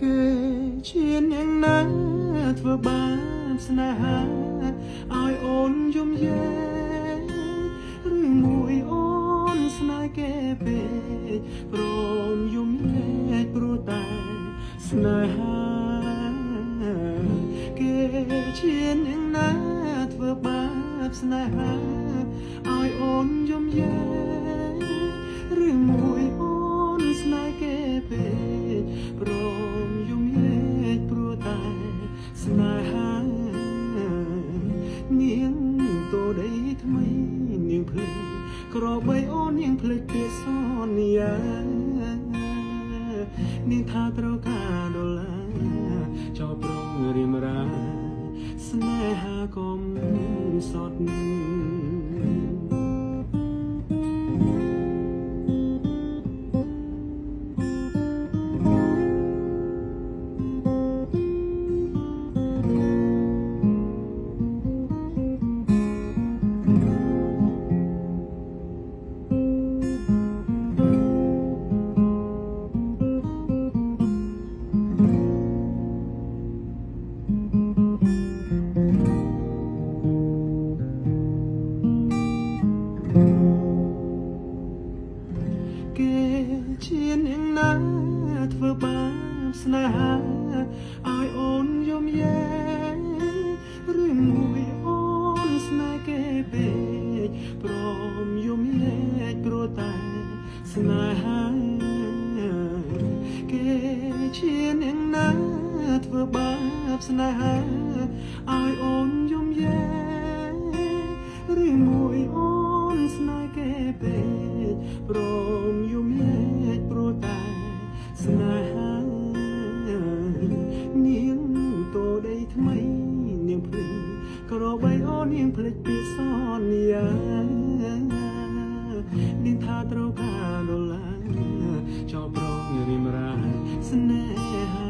គេជាអ្នកណាធ្វើបាបស្នេហាឲ្យអូនយំយែឬមួយអូនស្នេហ៍គេពេកព្រមយំយែកព្រោះតែស្នេហាគេជាអ្នកណាធ្វើបាបស្នេហាឲ្យអូនយំយែឬមួយអូនស្នេហ៍គេពេកព្រមយំយែកព្រោះតែស្នេហានាងតូដីថ្មីនាងភ្លេចក្របីអូននាងភ្លេចពាក្យសន្យានាងថាត្រូវការដុល្លារចោលប្រុងរៀមរាស្នេហាកុំសត់គេជាអ្នកណាធ្វើបាបស្នេហាឲ្យអូនយំយែឬមួយអូនស្នេហ៍គេពេកព្រមយំយែកព្រោះតែស្នេហាគេជាអ្នកណាធ្វើបាបស្នេហាឲ្យអូនយំយែឬមួយអូនស្នេហ៍គេពេកព្រមយំយែកព្រោះតែស្នេហានាងតូដីថ្មីនាងភ្លេចក្របីអូននាងភ្លេចពាក្យសន្យានាងថាត្រូវការដុល្លារចោលប្រុងរៀមរាស្នេហា